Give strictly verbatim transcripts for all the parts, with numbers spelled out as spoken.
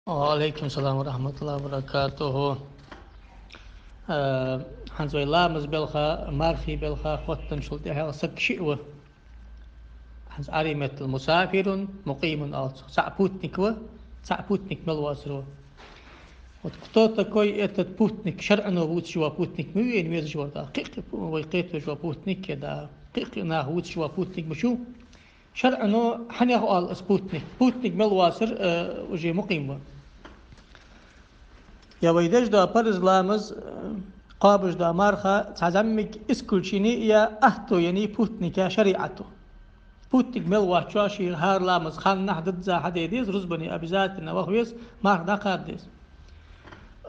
وعليكم السلام ورحمة الله وبركاته. Э, хӀанз вай ламаз белха, мархий белха хоттаденначул тӀехьагӀа саг шиъ ва. ХӀанз Ӏарбий меттала مسافر مقيم оал цох. ЦаӀ путник ва, цаӀ путник мел воацар ва. Вот кто такой этот путник? ШарӀо вувцаш вола путник ма вий вайна везаш вар, да? Кхы-кхы вай кхеташ вола путник, да? Кхы-кхы наха вувцаш вола путник ма шу? ШарӀо хьанех оал из путник? Путник мел воацар, э, уже мукъим ва. Е вай деш дола парз ламаз, э, кхоабаш дола марха, цхьа зӀамига исключени е аьттув еннай путника шариӀато. Путник мел воацачоа ший хӀара ламаза ханнахьа дизза хьаде деза, рузбане обязательно ваха веза, марха дӀакхаба деза.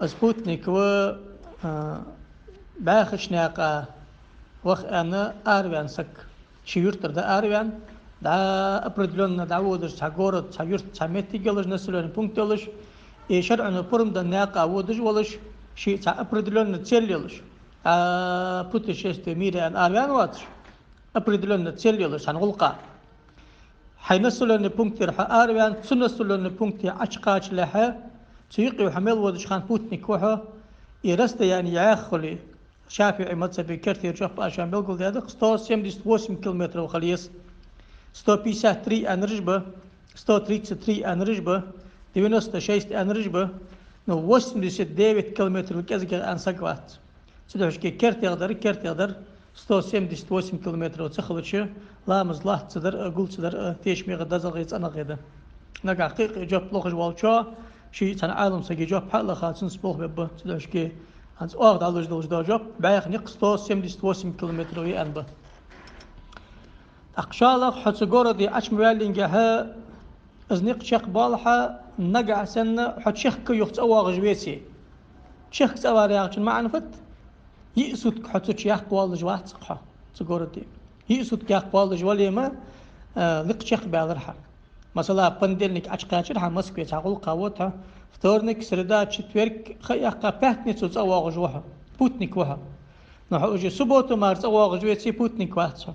Из путник ва, а, бӀаьхача наькъа ваха аьнна араваьнна саг. Ший юртара дӀаараваьнна, дӀа определённо дӀаводаш цхьа город, цхьа юрт, цхьа моттиг йолаш, населённый пункт йолаш, из шарӀо пурам денна наькъа водаш волаш, ший цхьа определённо цель йолаш, а, путешествие в мире аьнна араваьнна воацаш, определённо цель йолаш цхьан гӀулакха. Хьай населённый пунктера хьо араваьнна, цу населённый пункте Ӏочукхачалехьа, цу юкъе хьо мел водача хана путник ва хьо, из расстояние яххали, ШафиӀий мазхӀаба кертера жоп аша белгалдаьд, сто семьдесят восемь километров хила еза. Сто пятьдесят три аьннараш ба, сто тридцать три аьннараш ба, девяносто шесть аьннараш ба, но восемьдесят девять километров кӀезигагӀа аьнна саг вац. Цудухьа кертера дар, кертера дар, сто семьдесят восемь километров ца хилча, ламаз лоац ца дар а, гул ца дар а, тешамегӀа, дезагӀа, цӀенагӀа да. Нагахь кхы-кхы жоп лохаш волчо, ший цхьан Ӏалам сага жоп хьалаха, цунца болх бергба. Цудухьа хӀанз оаха дӀалуш долаш дола жоп, бӀаьха никъ сто семьдесят восемь километров я аьнна ба. ТӀаккха шоллагӀа хьо цу городе Ӏочу ма ваьллинге хьа, из никъ чакхбоал хьа, нагахьа санна хьо чехка юха цӀавоагӀаш веце. Чехка цӀавар яхачун маӀан фуд? Йиъ сутка хьо цу чу яккха воаллаш вац хьо, цу городе. Йиъ сутка яккха воаллаш вале ма, а, никъ чакхбаьлар хьа. Масала, понедельник Ӏочукхаьчар хьа Москве, цхьа гӀулакха вода хьо, вторник, среда, четверг ха яьккха, пятницу цӀавоагӀаш ва хьо, путник ва хьо. Но хьо уже субботу мара цӀавоагӀаш веце, путник вац хьо.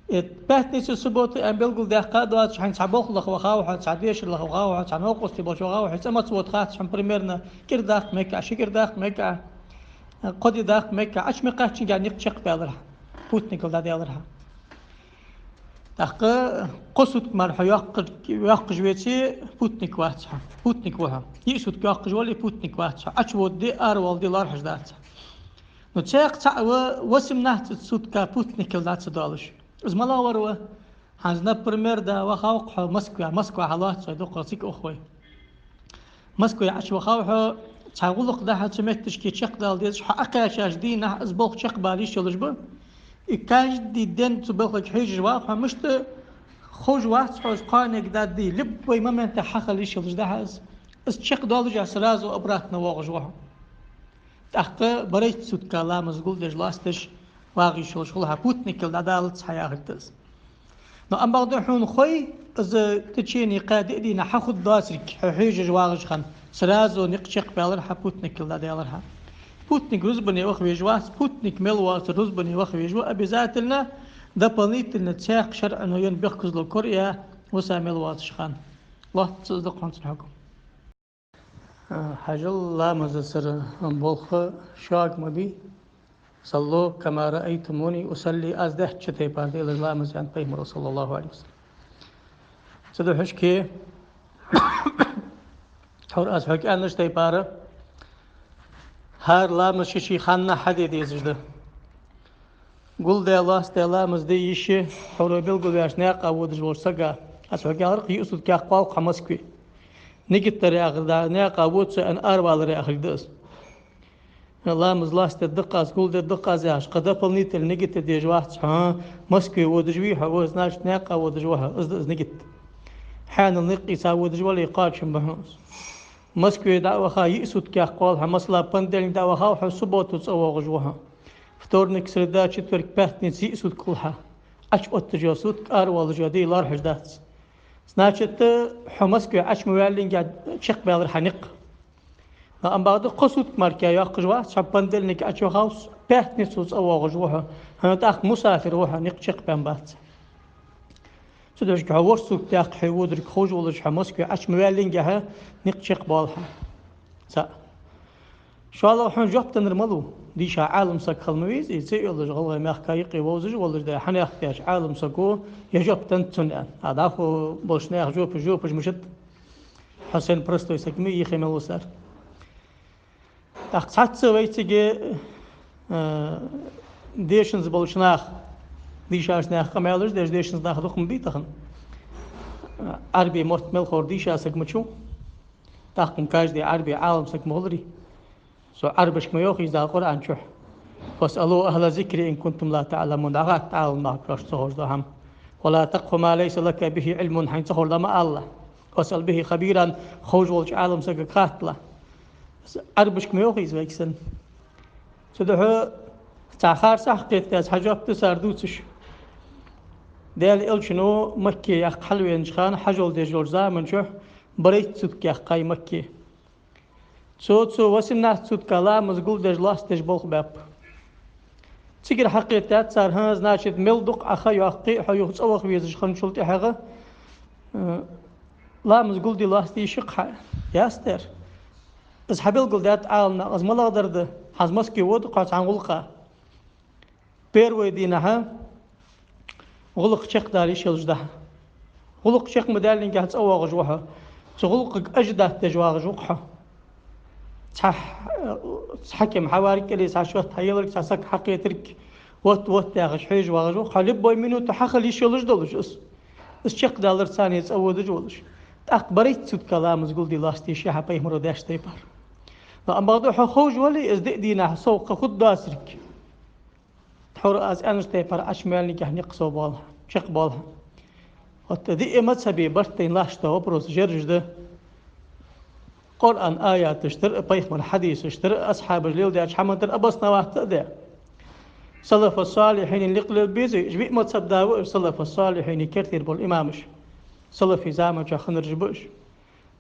Э, пятницу, субботу аьнна белгалдаьккха а доацаш, хьайна цхьа болх лаха вахав хьо, цхьа дешар лаха вахав хьо, цхьа новкъостий болча вахав хьо, цӀа маца вода хац хьона, примерно кӀира даккха мег а, ши кӀира даккха мег а, кхо ди даккха мег а, Ӏочу ма кхаьччинге никъ чакхбаьлар хьа, путникал дӀадаьлар хьа. ТӀаккха кхо сутка мара хьо йоаккхаш, йоаккхаш веце, путник вац хьо, путник ва хьо. Йиъ сутка йоаккхаш вале, путник вац хьо. Ӏочувода ди, аравала ди лоархӀаш дац хьа. Ну, цхьаькха цхьаъ ва восемнадцать сутка путникал дӀа ца доалаш. Из малагӀвар ва? ХӀанз, например, да, вахав-кх хьо Москве, Москва хьалоац вай, дукха цига ух вай. Москве Ӏочувахав хьо, цхьа гӀулакх да хьа цу метташка чакхдала дезаш, хьо Ӏокхаьчача дийнахьа из болх чакхбала йиш йолаш ба. И каждый день цу балхага хьежаш вагӀа хьо, мишта ховш вац хьо из кхоанега даьдий, любой моментехьа хьахила йиш йолаш да хьа из. Из чакхдоаллашехь сразу обратно воагӀаш ва хьо. ТӀаккха барайтта сутка ламаз гулдеш, лоацдеш вагӀа йиш йолаш хул хьа, путникал дӀадалац хьа яхилга да из. Но ам бакъда хьона хой, из в течение кхаь-диъ дийнахьа хьахургдоацилга, хьо хьежаш вагӀача хана, сразу никъ чакхбаьлар хьа, путникал дӀадаьлар хьа. Путник рузбане ваха везаш вац, путник мел воацар рузбане ваха везаш ва, обязательно дополнительно цхьаькха шарӀо енна бехказло кораеш ва са мел воацача хана. Лоацца из да-кх хьона цун хьукам. Хьажал, ламазацара болх шога ма бий. صلوا كما رأيتموني أصلي, аз дехьача тайпара де ламаз, аьннад Пайхамаро, صلى الله عليه وسلم. Цудухьа тхьовра аз хьога аьннача тайпара, хӀара ламаз ший-ший ханнахьа хьаде дезаш да. Гулдаь, лоацдаь ламаз де йиш я, хьовра белгалваьча наькъа водаш волча сага. Аз хьога аьлар-кх, йиъ сутка яккха воал-кх хьо Москве. Нигат дар яхар да, наькъа вода со аьнна аравалар яхилга да из. Ламаз лоацдергда-кх аз, гулдергда-кх аз яхаш, кхы дополнительно нигат деш вац хьо, Москве водаш вий хьо, ва, значит, наькъа водаш ва хьо, из да из нигат. Хьанал никъ ийца водаш вале, кхоачам ба хьона из. Москве дӀа а ваха, йиъ сутка яккха воал хьо, масала, понедельник дӀа а вахав хьо, субботу цӀавоагӀаш ва хьо. Вторник, среда, четверг, пятница йиъ сутка хул хьа. Ӏочуотташ йола сутка, аравоалаш йола ди лоархӀаш дац. Значит, хьо Москве Ӏочу ма ваьллинге чакхбаьлар хьа никъ. Но ам бакъда кхо сутка мара кхы йоаккхаш вац хьо, понедельник Ӏочувахав, пятницу цӀавоагӀаш ва хьо. ХӀана, тӀаккха мусафир ва хьо, никъ чакхбаьнна бац. Цудухьа хьо ворхӀ сутка даьккха хьо водилга ховш волаш хьо Москве Ӏочу ма ваьллинге хьа, никъ чакхбоал хьа. Цхьаъ. ШоллагӀа, хьона жоп деннар малув? Дийша Ӏалам саг хила ма везий, цӀи йолаш, ГӀалгӀай мехка юкъе вовзаш волаш да, хьанех тӀехьа Ӏалам саго, е жоп деннад цунна аьнна. А дӀахо болча наьха жопаш, жопаш мишта да? Хьо сенна простой саг ма йий, хьо мел ва сар. ТӀаккха цхьацца вайцига, э, дешанза болча наха, дийшача наьха къамаьлаш деш дешанза нах дукха ма бий тахан. Ӏарбий мотт мел ховр дийша саг ма вий. ТӀаккха-м каждый Ӏарбий Ӏалам саг ма хуларий. Цу Ӏарбашка ма йоах из Дала Къуръан чу: «فاسألوا أهل الذكر إن كنتم لا تعلمون». ДӀахатта Ӏалам нахага, шоашта ца ховш дола хӀама. «ولا تقف ما ليس لك به علم», хьайна ца ховр дӀа ма ала. «واسأل به خبيرا», ховш волча Ӏалам сагага хаттал. Ӏарбашка ма йоах из вайга санна. Цудухьа цхьа харцахьа кхетадаь цхьа жоп да цар дувцаш. Даьла Элчано Макка яккха хьалвенача хана, хьажол деш йолча заман чухь барайтта сутка яьккхай Макка. Цо, цо восемнадцать сутка ламаз гулдеш, лоацдеш болх баьб. Цигара хьакхетадаьд цар: «ХӀа, значит, мел дукха Ӏа ха йоаккхе а, хьо юха цӀа ваха везаш хинначул тӀехьагӀа, э, ламаз гулде, лоацде йиш я-кх хьа». Ясдар. Из хьабелгалдаьд Ӏалам наха, из малагӀдар да: хьо из Москве вода-кх хьо цхьан гӀулакха. Первый дийнахьа гӀулакх чакхдала йиш йолаш да хьа. ГӀулакх чакх ма даьллинге хьа цӀа воагӀаш ва хьо. Цу гӀулакхага ожидать деш вагӀаш ва-кх хьо. Цхьа, цхьа хьаким хьаварг или цхьа шот хьаеларг, цхьа саг хьакхетарг, вот, вот яхаш хьежаш вагӀаш ва-кх хьо. Любой минута хьахила йиш йолаш долаш из. Из чакхдаларца цхьана цӀа водаш волаш. ТӀаккха барайтта сутка ламаз гулде, лоацде йиш я хьа, Пайхамаро даьча тайпара. Но амма бакъда хьо ховш вале, из диъ дийнахьа сов кхы хургдоацалга. Тхьовра аз аьннача тайпара Ӏочу ма ваьллинге хьа, никъ совбоал хьа, чакхбоал хьа. Вот диъ мазхӀабе барт тайна латташ да, вопрос жераш да. Къуръан аяташтара а, Пайхамара хьадисаштара а, асхьабаша леладаьча хӀамантара а обосновать а даь. Салафу салихьийна никъ лела безаш виъ мазхӀаб да ва уж, салафу салихьийна кертера бола имамаш. Салафий заман чухь хиннараш ба уж.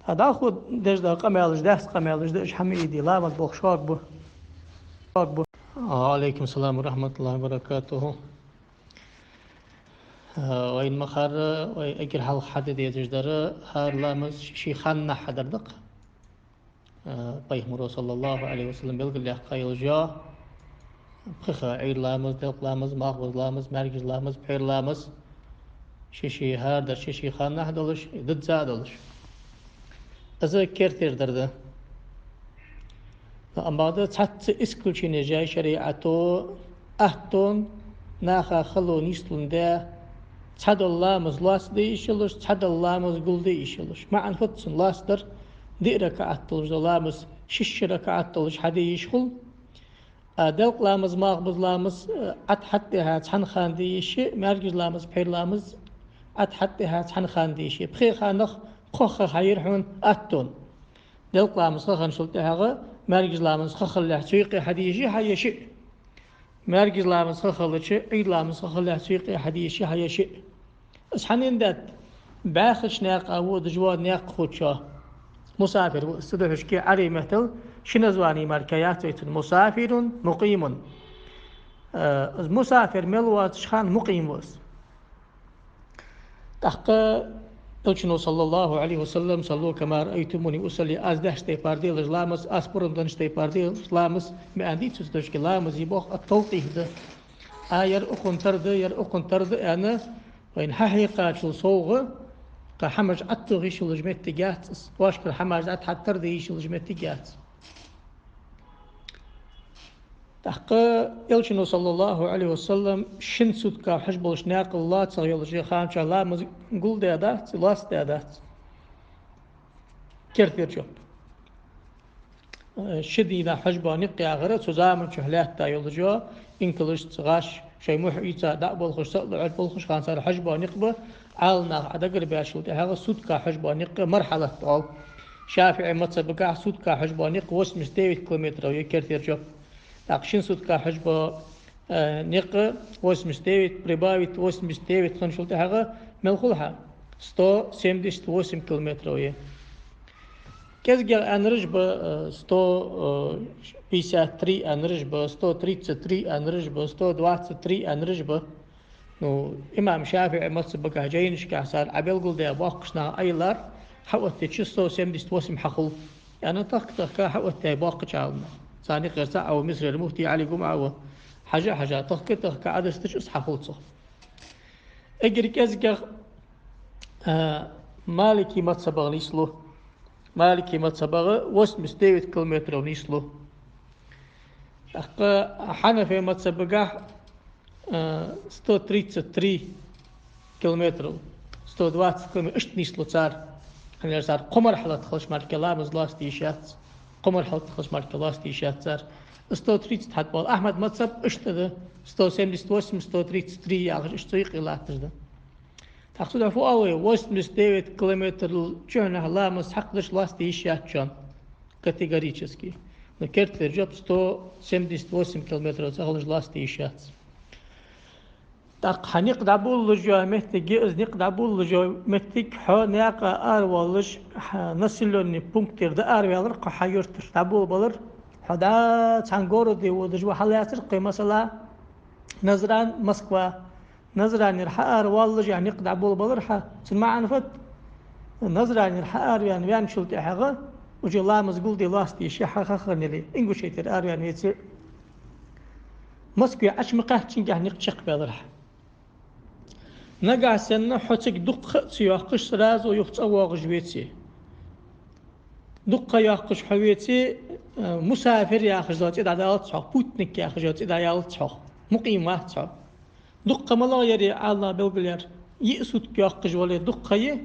ТӀаккха дӀахо деш дола къамаьлаш, даьсса къамаьлаш да уж, хӀама ийде, ламаз болх шога ба. Шога ба. Ва Ӏалайкум салам ва рахьматуллахӀи ва баракатухӀ. Э, вайна ма харра, вай эггара хьалха хьаде дезаш дар, хӀара ламаз ший ханнахьа дар да-кх. Э, Пайхамаро, саллаллахӀу Ӏалайхи ва саллам, белгалъяьккха йолаш я пхи ха: Ӏуйра ламаз, делкъа ламаз, малхбуза ламаз, маьркӀажа ламаз, пхьера ламаз. Ший-ший хӀара дар ший-ший ханнахьа долаш, дизза а долаш. Из кертера дар да. Но амма бакъда цхьацца исключение яьй шариӀато, аттон наха хало нийслун даь, цхьадола ламаз лоацде йиш йолаш, цхьадола ламаз гулде йиш йолаш. МаӀан фуд цун? Лоацдар диъ ракаӀат долаш дола ламаз шишша ракаӀат долаш хьаде йиш хул. А делкъа ламаз, малхбуза ламаз, э, Ӏад хьатӀехьа цхьан хана де йиш я, маьркӀажа ламаз, пхьера ламаз Ӏад хьатӀехьа цхьан хана де йиш я. Пхе ханах кхо ха хьайир хьона аттон. Делкъа ламаз ха хинначул тӀехьагӀа маьркӀажа ламаз ха хилалехь цу юкъе хьаде йиш я хьа е шиъ. МаьркӀажа ламаз ха хилча, Ӏуйра ламаз ха хилалехь цу юкъе хьаде йиш я хьа е шиъ. Из хьанна даьд? БӀаьхача наькъа водаш вола наькъа хургва. Мусафир ва из. Цудухьа шке Ӏарбий меттала ши названи мара кхы яц вай цун: мусафирун, мукъимун. Э, из мусафир мел воацача хана мукъим ва из. ТӀаккха Элчано, саллаллахӀу Ӏалайхи ва саллам: «صلوا كما رأيتموني أصلي», аз деш тайпара делаш ламаз, аз пурам деннача тайпара делаш ламаз, ма аьннадий цо. Цудухьа ламаза боху ат-тавкъиф да. А, ер укхунна тара да, ер укхунна тара да аьнна, вайна хьахьекхачул совгӀа, кхы хӀамаш Ӏаттоха йиш йолаш моттиг яц из, вӀашкара хӀамаш Ӏад хьатарде йиш йолаш моттиг яц. ТӀаккха Элчано, саллаллахӀу Ӏалайхи ва саллам, шин сутка хьажболча наькъал лоацагӀа йолча хана чухь ламаз гулдаь дац, лоацдаь дац? Кертера жоп. Ши дийнахьа хьажбола никъ яхар цу заман чухь лаьтта йолаш я, инкалашца гӀаш, шоай мухь ийца дӀа а болхаш, са а луш болхаш хана цар хьажбола никъ ба. Ӏаламнаха Ӏодагарбаьчул тӀехьагӀа сутка хьажбола никъ мархьалат оал. ШафиӀий мазхӀабагахь сутка хьажбола никъ восемьдесят девять километров я, кертера жоп. ТӀаккха шин сутка хьажбола, э, никъ восемьдесят девять, прибавить восемьдесят девять хинначул тӀехьагӀа мел хул хьа? Сто семьдесят восемь километров я. КӀезигагӀа аьннараш ба, э, сто пятьдесят три аьннараш ба, сто тридцать три аьннараш ба, сто двадцать три аьннараш ба. Ну, имам ШафиӀий мазхӀабагахь жайнашкахь цар Ӏобелгалдаь боккхийча наха Ӏоиллар, хьаоттаеча сто семьдесят восемь хьахул. Яъни тахка-тахка хьаоттаяьй боккхийча Ӏаламнаха. Царна юкъера цаӀ ва Мисрера муфти Ӏали ГумӀа ва. Хьажа-хьажа, тахка-тахка Ӏодистача из хьахул цох. Эггара кӀезигагӀа, а, Маликий мазхӀабагӀа нийслу. Маликий мазхӀабагӀа восемьдесят девять километров нийслу. ТӀаккха Хьанафий мазхӀабагахь, а, сто тридцать три километров, сто двадцать километров, иштта нийслу цар. ХӀана аьлча цар кхо мархьалат хилча мара ламаз лоаста йиш яц. Кхо мархьалат хилча мара лоаста йиш яц цар. Сто тридцать хьатӀабоал. Ахьмада мазхӀаб иштта да. Сто семьдесят восемь, сто тридцать три яхаш, иштта цу юкъе латташ да. ТӀаккха цудухьа фу оал вай, восемьдесят девять километрал чухьнахьа ламаз хьакхадеш лоаста йиш яц шоана. Категорически. Но керттера жоп: сто семьдесят восемь километрал ца хилча лоаста йиш яц. ТӀаккха хьа никъ дӀаболалуш йола моттиг я из, никъ дӀаболалуш йола моттиг, хьо наькъа аравоалаш, хьа населённый пунктера дӀаараваьлар, кхы хьа юртара дӀаболабалар, хьо дӀа цхьан городе водаш ва, хьаллаьцар кхы, масала, Назрань, Москва. Назранера хьааравоалалаш, яъни никъ дӀаболабалар хьа. Цун маӀан фуд? Назранера хьаараваьнна, ваьнначул тӀехьагӀа уже ламаз гулде лоаста йиш я хьа, хаххарнили, Ингушетера араваьнна веце. Москве Ӏочу ма кхаьччинге никъ чакхбаьлар хьа. Нагахь санна хьо цига дукха ха а ца йоаккхаш, сразу юха цӀавоагӀаш веце. Дукха ха йоаккхаш хьо веце, э, мусафир яхаш дола цӀи дӀаялац хьох, путник яхаш йола цӀи дӀаялац хьох, мукъим вац хьо. Дукха ха малагӀа я, Ӏаламнаха белгалъяьр, йиъ сутка йоаккхаш вале дукха ха я,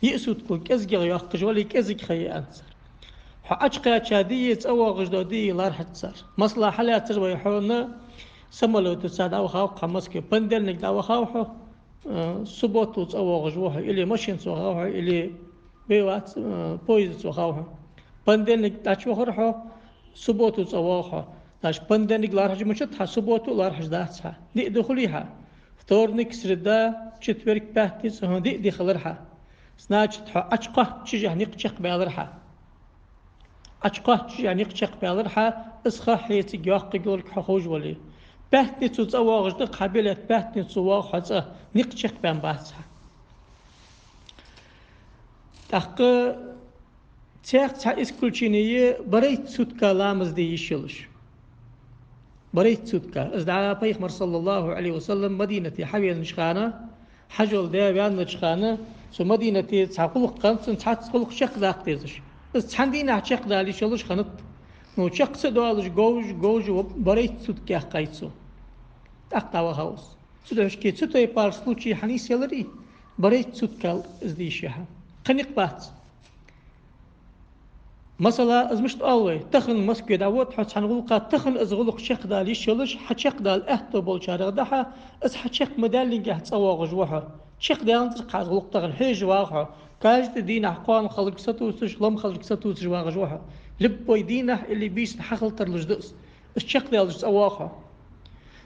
йиъ суткал кӀезигагӀа йоаккхаш вале кӀезига ха я, аьннад цар. Хьо Ӏочукхаьча дийи цӀавоагӀаш дола дийи лархӀац цар. Масала, хьаллаьцар вай, хьона самолётаца дӀавахав хьо Москве, понедельник дӀавахав хьо, э, субботу цӀавоагӀаш ва хьо, или машенаца вахав хьо, или бе вац, э, поездаца вахав хьо. Понедельник дӀачувахар хьо, субботу цӀавоагӀа хьо. Значит, понедельник лархӀаш мичад хьа, субботу лархӀаш дац хьа. Диъ ди хулий хьа? Вторник, среда, четверг, пятница, хӀа, диъ ди хилар хьа. Значит, хьо Ӏочукхоаччашехь никъ чакхбаьлар хьа. Ӏочукхоаччашехь никъ чакхбаьлар хьа, из ха хьоцига йоаккхаргйолга хьо ховш вале. Пятницу цӀавоагӀаш да-кх хьа билет, пятницу воагӀа хьо цӀа, никъ чакхбаьнна бац хьа. ТӀаккха цхьа исключение я, барайтта сутка ламаз де йиш йолаш. Барайтта сутка. Из дӀа Пайхамар, саллаллахӀу Ӏалайхи ва саллам, Мадинате хьавенача хана, хьажол де ваьннача хана, цу Мадинате цхьа гӀулакх хиннад цун, цхьацца гӀулакх чакхдаккха дезаш. Из цхьан дийнахьа чакхдала йиш йолаш хиннад. Ну, чакх ца доалаш говш, говш, барайтта сутка яьккхай цо. ТӀаккха дӀавахав из. Цудухьа-кх цу тайпара случай хьанийсъяларий, барайтта суткал из де йиш я хьа. Кхы никъ бац. Масала, из мишта оал вай: тахан Москве дӀавода хьо цхьан гӀулакха, тахан из гӀулакх чакхдала йиш йолаш, хьачакхдала аьттув болчарех да хьа, из хьачакх ма даьллинге цӀавоагӀаш ва хьо. Чакхдаьланзар-кх хьа из гӀулакх тахан, хьежа вагӀа хьо. Каждый дийнахьа кхоана хиларга сатувсаш, ломма хиларга сатувсаш вагӀаш ва хьо. Любой дийнахьа или бийсан хьахила тарлуш да из. Из чакхдаьлча цӀавоагӀа хьо.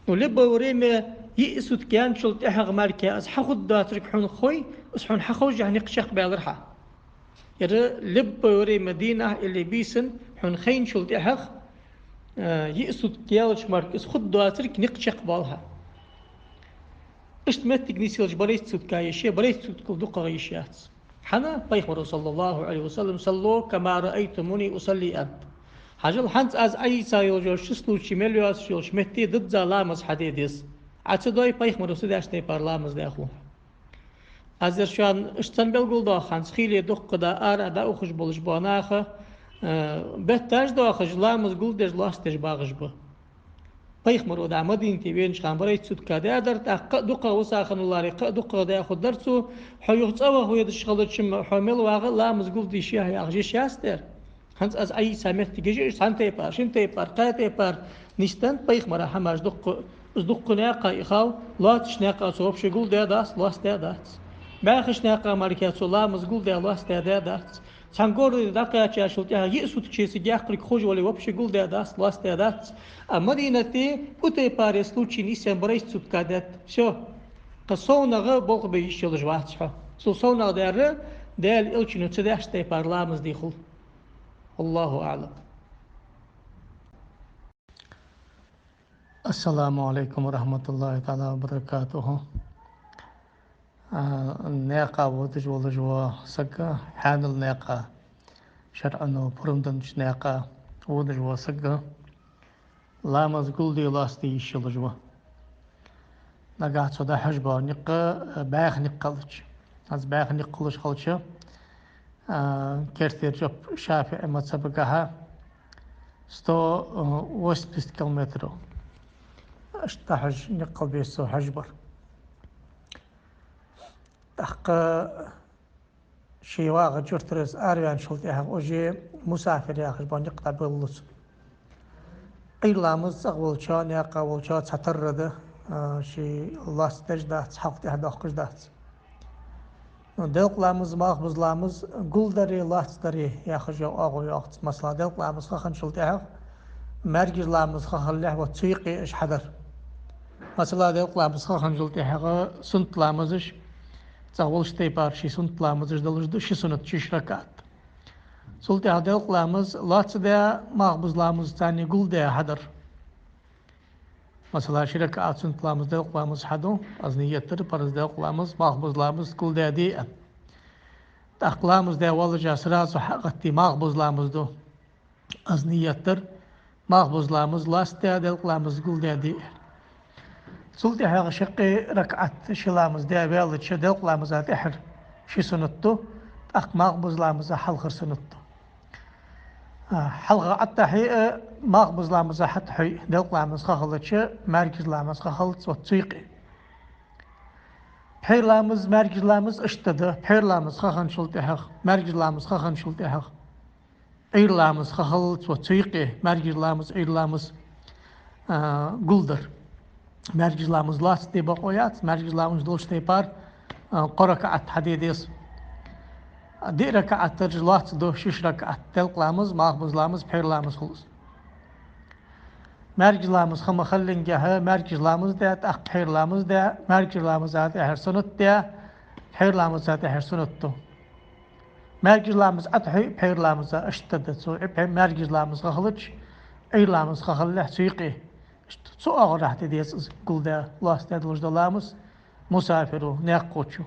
Ну, любое время йиъ сутка яьнначул тӀехьагӀа мара из хьахургдоацалга хьона хой, из хьона хьаховшшехь никъ чакхбаьлар хьа. Яра любое время дийнахьа или бийсан хьона хайначул тӀехьагӀа, э, йиъ сутка яьлча мара из хургдоацалга никъ чакхбоал хьа. Иштта моттиг нийсъелча барайтта сутка йиш я, барайтта суткал дукхагӀа йиш яц. ХӀана? Пайхамаро, саллаллахӀу Ӏалайхи ва саллам: «صلوا كما رأيتموني أصلي», аьннад. Хьажал, хӀанз аз Ӏайса йолаш йола ши случай мел йоацаш йолча метте дизза ламаз хьаде деза. Ӏа ца дой, Пайхамаро ца даьча тайпара ламаз даь хул. Аз ер шоана иштта санна белгалдоах: хӀанз хиле дукха да, ара дӀаухаш болаш бола нах, э, бетташ доахаш, ламаз гулдеш, лоацдеш багӀаш ба. Пайхамаро дӀа Мадинате венача хана барайтта сутка даь дар, тӀаккха кхы а дукхагӀа висахана ларе, кхы а дукхагӀа даь хургдар цо, хьо юха цӀаваха ведаш хилча-м, хьо мел вагӀа а ламаз гулде йиш я хьа яхаш йиш яц дер. ХӀанз аз Ӏайса моттигаш я уж, цхьан тайпара, шин тайпара, кхаь тайпара нийсденна Пайхамара хӀамаш дукха, из дукха наькъа ихав, лоацача наькъа цо вообще гулдаь дац, лоацдаь дац. БӀаьхача наькъа мара цо ламаз гулдаь, лоацдаь даь дац. Цхьан городе дӀакхаьчачул тӀехьагӀа йиъ сутка шийцига яьккхалга ховш вале, вообще гулдаь дац, лоацдаь дац. А Мадинате укх тайпара случай нийсъенна барайтта сутка даьд. Всё. Кхы совнагӀа болх бе йиш йолаш вац хьо. Цул совнагӀа даьр Даьла Элчано ца даьча тайпара ламаз де хул. والله أعلم. السلام عليكم ورحمة الله تعالى وبركاته. А, наькъа водаш волаш ва саг, хьанал наькъа, шарӀо пурам деннача наькъа водаш ва саг, ламаз гулде, лоацде йиш йолаш ва. Нагахь цо дӀахьош бола никъ, а, бӀаьха никъ хилча. Аз бӀаьха никъ хулаш хилча, а, керттера жоп ШафиӀий мазхӀабагахьа сто восемьдесят километров. Иштта дӀахьош никъ хила беза цо хьош бар. ТӀаккха ший вагӀача юртара из араваьнначул тӀехьагӀа уже мусафир яхаш бола никъ дӀаболалу цун. Ӏуйра ламаз цӀагӀа волчоа, наькъа волчоа цхьатарра да, а, ше лоацдеш дац, хьалха-тӀехьа доаккхаш дац. Делкъа ламаз, малхбуза ламаз гулдари лоацдари яхаш йола оагӀув йоагӀац. Масала, делкъа ламаз ха хинначул тӀехьагӀа маьркӀажа ламаз ха хилалехь, вот цу юкъе уж хьадар. Масала, делкъа ламаз ха хинначул тӀехьагӀа суннат ламазаш, цӀагӀа волча тайпара ши суннат ламазаш долаш да, ши суннат, шишша ракаӀат. Цул тӀехьагӀа делкъа ламаз лоацдаь, малхбуза ламаз царна гулдаь хьадар. Масала, ши ракаӀат суннат ламаз, делкъа ламаз хьаду, аз нийят дир парз делкъа ламаз, малхбуза ламаз гулдаь де аьнна. ТӀаккха ламаз даь воаллаш сразу хьагӀаттий малхбуза ламаз ду. Аз нийят дир малхбуза ламаз лоацдаь, делкъа ламаз гулдаь де аьнна. Цул тӀехьагӀа шаккхе ракаӀат ши ламаз даь ваьлча, делкъа ламаза тӀехьара ши суннат ду, тӀаккха малхбуза ламаза хьалхара суннат ду. А, хьалха Ӏоттахье а, малхбуза ламаза хьатӀахьой а, делкъа ламаз ха хилча, маьркӀажа ламаз ха хилац, вот цу юкъе. Пхьера ламаз, маьркӀажа ламаз иштта да, пхьера ламаз ха хинначул тӀехьагӀа, маьркӀажа ламаз ха хинначул тӀехьагӀа, Ӏуйра ламаз ха хилац, вот цу юкъе, маьркӀажа ламаз, Ӏуйра ламаз, а, гулдар. МаьркӀажа ламаз лоацде бокъо яц, маьркӀажа ламаз долча тайпара, а, кхо ракаӀат хьаде деза. Диъ ракаӀат дарж лоацду, шишша ракаӀат, делкъа ламаз, малхбуза ламаз, пхьера ламаз хул из. МаьркӀажа ламаз ха ма хиллинге, маьркӀажа ламаз даь, тӀаккха пхьера ламаз даь, маьркӀажа ламаза тӀехьара суннат даь, пхьера ламаза тӀехьара суннат ду. МаьркӀажа ламаз Ӏоттахьой а, пхьера ламаза, иштта да цо, э, пхье-, маьркӀажа ламаз ха хилча, Ӏуйра ламаз ха хилалехь цу юкъе. Иштта цу оагӀорахьа де деза из гулдаь, лоацдаь долаш дола ламаз мусафиро, наькъа волчо.